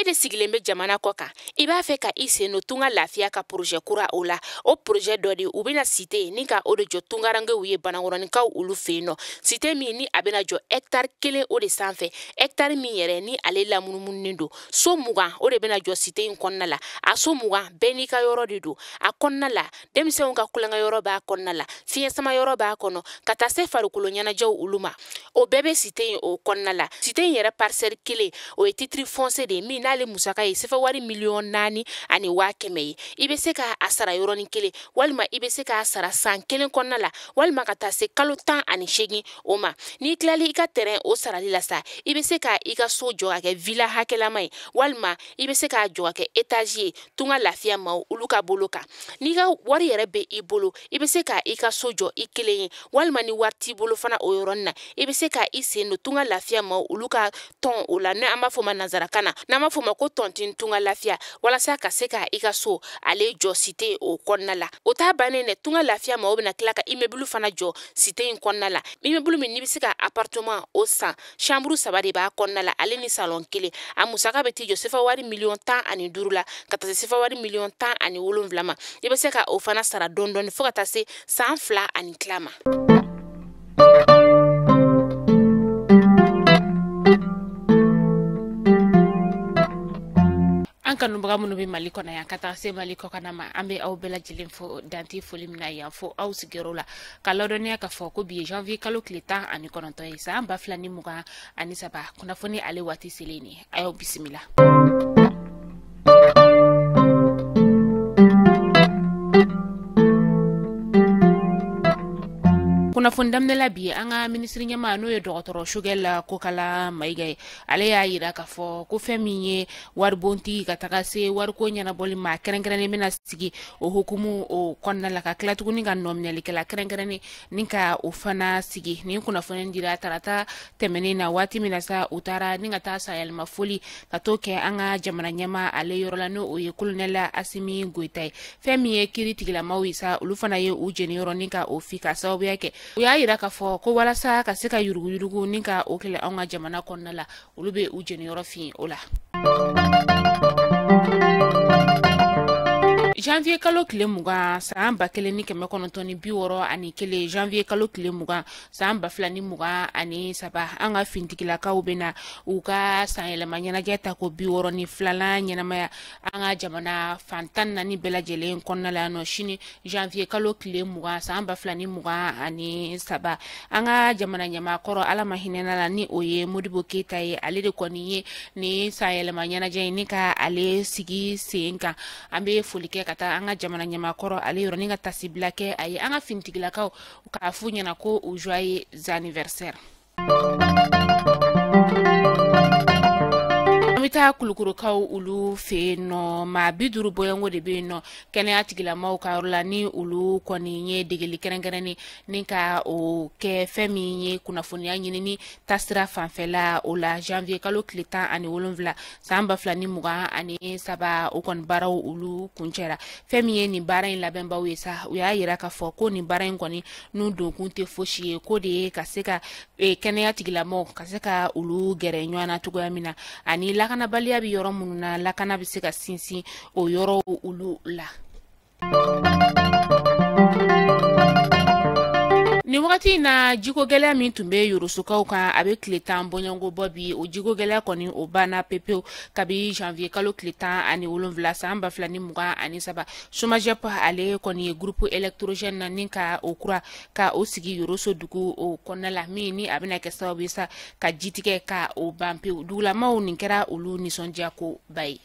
de sigilen bɛ jamana kɔ kan, i b'a fɛ ka i sen don Tunga Lafiya ka projet kura o la. O projet dɔ de u bɛna cité ni ka o de jɔ tungarankew ye Banankɔrɔninkaw olu fɛ yen nɔ. Cité min ni a bɛna jɔ hectare 1 o de sanfɛ, hectare min yɛrɛ ni ale lamunumununen don. So 20 o de bɛna jɔ cité in kɔnɔna la. A so 20 bɛɛ n'i ka yɔrɔ de don. A kɔnɔna la, denmisɛnw ka kulonkɛ yɔrɔ b'a kɔnɔna la, fiɲɛ sama yɔrɔ b'a kɔnɔ, ka taa se farikolo ɲɛnajɛw olu ma. O bɛɛ bɛ cité in o kɔnɔna la. Cité in yɛrɛ parcelle 1 o ye titre foncier de ye min n'ale musaka ye sefa wari 4,1 million ye. I bɛ se k'a sara yɔrɔnin kelen, walima i bɛ se k'a sara san 1 kɔnɔna la, walima ka taa se kalo 18 o ma. N'i tilali i ka terrain o sarali la sa, i bɛ se ka i ka so jɔ ka kɛ villa hakɛlama ye, walima i bɛ se k'a jɔ ka kɛ étage ye Tunga Lafiya maaw olu ka bolo kan. N'i ka wari yɛrɛ bɛ i bolo, i bɛ se ka i ka so jɔ i kelen ye, walima ni wari t'i bolo fana o yɔrɔnin na, i bɛ se ka i sen don Tunga Lafiya maaw olu ka tɔn o la, n'an b'a fɔ o ma nanzarakan na, n'an b'a fɔ o ma ko tontine Tunga Lafiya, walasa ka se ka i ka so ale jɔ cité o kɔnɔna la. O t'a bannen dɛ, Tunga Lafiya maaw bɛna tila ka immeuble fana jɔ cité in kɔnɔna la. Immeuble min n'i bɛ se ka appartement o san, chambre 3 de b'a kɔnɔna la, ale ni salon 1. A musaka bɛ t'i jɔ sefa wari 15 million la, ka taa se sefa wari 17 million ma. I bɛ se ka o fana sara dɔɔni dɔɔni fo ka taa se san 2 ani tila ma. An kanubaga minnu bɛ Mali kɔnɔ yan ka taa se Mali kɔkanna ma, an bɛ aw bɛɛ lajɛlen fo danti foli min na yan fo aw sigiyɔrɔ la, ka ladɔnniya k'a fɔ ko bi ye janvier kalo tile 19 ye, san 2023. Kunnafoni ale waati selen nin, a y'aw bisimila. Kunnafoni daminɛ la bi, an ka minisiri ɲɛmaa, n'o ye dɔgɔtɔrɔ Choguel Kokalla Maïga ye, ale y'a yira k'a fɔ ko fɛn min ye waribontigi ka taga se wariko ɲɛnabɔli ma kɛrɛnkɛrɛnnen bɛna sigi o hukumu o kɔnɔna la, ka tila tuguni ka nɔminɛlikɛla kɛrɛnkɛrɛnnen ni ka o fana sigi. Nin kunnafoni dira tarata tɛmɛnen na, waati min na sa u taara ni ka taa sayɛlɛma foli ka t'o kɛ an ka jamana ɲɛmaa ale yɔrɔ la, n'o ye colonel Assimi Goïta ye. Fɛn min ye kiiri tigilamaw ye sa, olu fana ye u jeniyɔrɔ ni ka o fi ka sababuya kɛ u y'a yira k'a fɔ ko walasa ka se ka yuruguyurugu ni ka o kɛlɛ anw ka jamana kɔnɔna la, olu bɛ u jeniyɔrɔ fin o la. Janvier kalo tile 20 san 1961, janvier kalo tile 20 san 2023, an ka fintigilakaw bɛ na u ka sanyɛlɛma ɲɛnajɛ ta ko 62nan ɲɛnamaya an ka jamana fan 14 bɛɛ lajɛlen kɔnɔna la yan nɔ sini, janvier kalo tile 20 san 2023. An ka jamana ɲɛmaakɔrɔ, Ala ma hinɛ la, ni o ye Modibo Keyita ye, ale de kɔni ye ni sanyɛlɛma ɲɛnajɛ in ni ka ale sigi sen kan. An bɛ foli kɛ ka taa an ka jamana ɲɛmaakɔrɔ ale yɔrɔ ni ka tasibila kɛ a ye, an ka finitigilakaw k'a f'u ɲɛna ko u joyeux anniversaire. An bɛ taa Kulukorokaw olu fɛ yen nɔ. Maa 50 bɔɲɔgɔnko de bɛ yen nɔ kɛnɛya tigilamaw ka yɔrɔ la, ni olu kɔni ye degeli kɛrɛnkɛrɛnnen ni ka o kɛ fɛn min ye kunnafoniya ɲinini tasira fanfɛla o la, janvier kalo tile 17 san 2023, o kɔni baaraw olu kuncɛra. Fɛn min ye nin baara in labɛnbaw ye sa, u y'a yira k'a fɔ ko nin baara in kɔni n'u donkun tɛ fosi ye, ko de ye ka se ka kɛnɛya tigilamaw ka se ka olu gɛrɛ ɲɔgɔn na cogoya min na, ani lakanabaliya bɛ yɔrɔ minnu na, lakana bɛ se ka sinsin o yɔrɔw olu la. Nin wagati in na, jiko gɛlɛya min tun bɛ Yorosokaw kan, a bɛ tile 10 bɔɲɔgɔnko bɔ bi, o jiko gɛlɛya kɔni o banna pepewu kabi janvier kalo tile 17 san 2023. SOMAGEP ale kɔni ye groupe électrogène na ni ka o kura ka o sigi Yoroso dugu o kɔnɔna la, min ni a bɛna kɛ sababu ye sa ka jitigɛ ka o ban pewu dugulamaw. Nin kɛra olu nisɔndiya koba ye.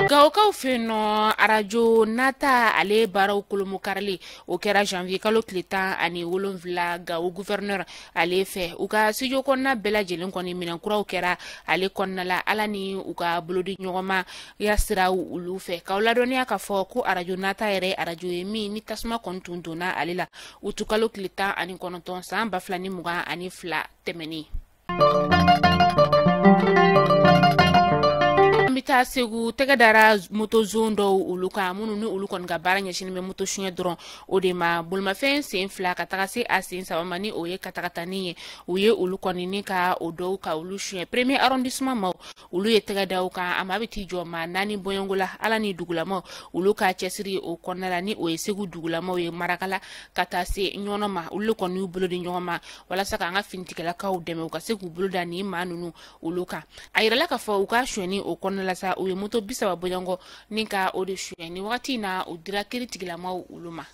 Gawokaw fɛ yen nɔ, arajo Nata ale baaraw kolomokarili o kɛra janvier kalo tile 17 Gawo gouverneur ale fɛ. U ka studio kɔnɔna bɛɛ lajɛlen kɔni, minɛn kuraw kɛra ale kɔnɔna la, Ala ni u ka bolodi ɲɔgɔnma ya siraw olu fɛ. K'aw ladɔnniya k'a fɔ ko arajo Nata yɛrɛ arajo ye min ni tasuma kɔni tun donna ale la utukalo tile 19 san 2022 tɛmɛnen. An bɛ taa taa Segu, tɛgɛ dara motozon dɔw olu kan, minnu ni olu kɔni ka baara ɲɛsinnen bɛ moto suɲɛ dɔrɔn o de ma. Bolimafɛn sen 2 ka taga se a sen 3 ma, ni o ye katakatanin ye, u ye olu kɔni ni ka o dɔw ka olu suɲɛ. Premier arrondissement maaw olu ye tɛgɛ da u kan, a maa bɛ t'i jɔ maa 4 bɔɲɔgɔnko la. Ala ni dugulamaw olu ka cɛsiri o kɔnɔna la, ni o ye Segu dugulamaw ye, Marakala ka taa se Ɲɔnɔ ma, olu kɔni y'u bolo di ɲɔgɔn ma walasa k'an ka finitigilakaw dɛmɛ u ka se k'u bolo da nin maa ninnu olu kan. A yirala k'a fɔ u ka sonyɛni o kɔnɔna la sa, u ye moto 30 bɔɲɔgɔnkɔ ni ka o de sonyɛ. Nin wagati in na, u dira kiiritigilamaw olu ma.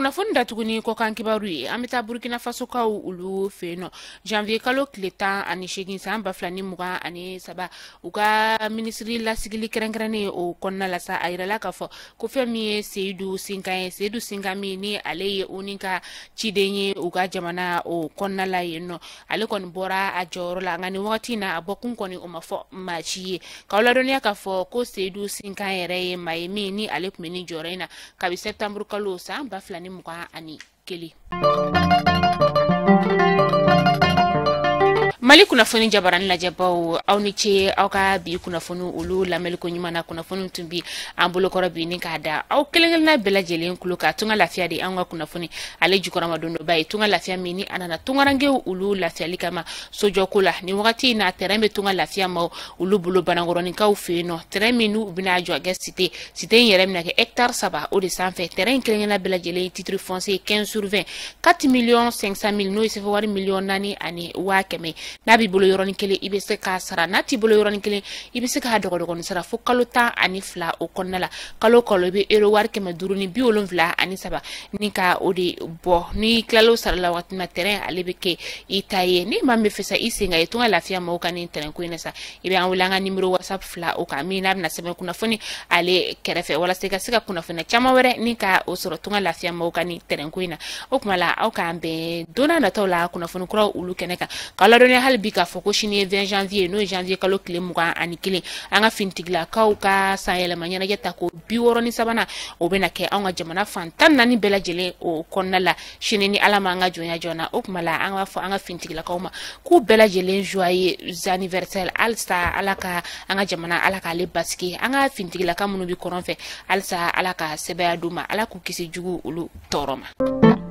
Kunnafoni datuguni kɔkan kibaru ye, an bɛ taa Burkina Fasokaw olu fɛ yen nɔ. Janvier kalo tile 18 san 2023, u ka minisiri lasigili kɛrɛnkɛrɛnnen o kɔnɔna la sa, a yirala k'a fɔ ko fɛn min ye Seyidu Sinkan ye, Seyidu Sinkan min ni ale ye ONU ka ciden ye u ka jamana o kɔnɔna la yen nɔ, ale kɔni bɔra a jɔyɔrɔ la. Nka nin wagati in na, a bɔkun kɔni o ma fɔ maa si ye. K'aw ladɔnniya k'a fɔ ko Seyidu Sinkan yɛrɛ ye maa ye min ni ale tun bɛ nin jɔyɔrɔ in na kabi septembre kalo san 2021. Mali kunnafoni jabarani lajɛbaw, aw ni ce aw ka bi kunnafoni olu lamɛnliko ɲuman na. Kunnafoni tun bi an bolokɔrɔ bi ni k'a da aw kelen-kelenna bɛɛ lajɛlen kulo kan. Tunga lafiya de an ka kunnafoni ale jukɔrɔma don dɔba ye, tunga lafiya min ni a nana tungarankew olu lafiyali kama sojɔko la. Nin wagati in na, terrain bɛ tunga lafiya ma olu bolo Banakɔrɔninkaw fɛ yen nɔ, terrain min n'u bɛna jɔ kɛ cité, cité in yɛrɛ bɛna kɛ hectare 3 o de sanfɛ. Terrain in kelen-kelenna bɛɛ lajɛlen titre foncier 15 sur 20, 4 500 000, n'o ye sefa wari 4,1 million. N'a b'i bolo yɔrɔnin kelen, i bɛ se k'a sara. N'a t'i bolo yɔrɔnin kelen, i bɛ se k'a dɔgɔdɔgɔnin sara fo kalo 12 o kɔnɔna la. Kalo kalo i bɛ euro wari 573 ni ka o de bɔ. N'i tilal'o sara la waati min na, terrain ale bɛ kɛ i ta ye. Ni maa min bɛ fɛ sa i sen ka ye tunga lafiya maaw ka nin terrain ko in na sa, i bɛ an wele an ka numéro WhatsApp 2 o kan, min n'a bɛna sɛbɛn kunnafoni ale kɛrɛfɛ, walasa i ka se ka kunnafoniya caman wɛrɛ ni ka o sɔrɔ tunga lafiya maaw ka nin terrain ko in na. O tuma la, aw k'an bɛn don n'a nataw la kunnafoni kuraw olu kɛnɛ kan. K'aw ladɔnniya hali bi k'a fɔ ko sini ye 20 janvier, n'o ye janvier kalo tile 21, an ka finitigilakaw ka san yɛlɛma ɲɛnajɛ ta ko 63nan, o bɛna kɛ anw ka jamana fan 14 bɛɛ lajɛlen o kɔnɔna la sini ni Ala m'an ka jɔnya joona. O tuma la, an b'a fɔ an ka finitigilakaw ma k'u bɛɛ lajɛlen joyeux anniversaire. Halisa Ala ka an ka jamana, Ala k'ale basigi. An ka finitigilaka minnu bɛ kɔrɔn fɛ, halisa Ala ka sɛbɛya d'u ma, Ala k'u kisi jugu olu tɔɔrɔ ma.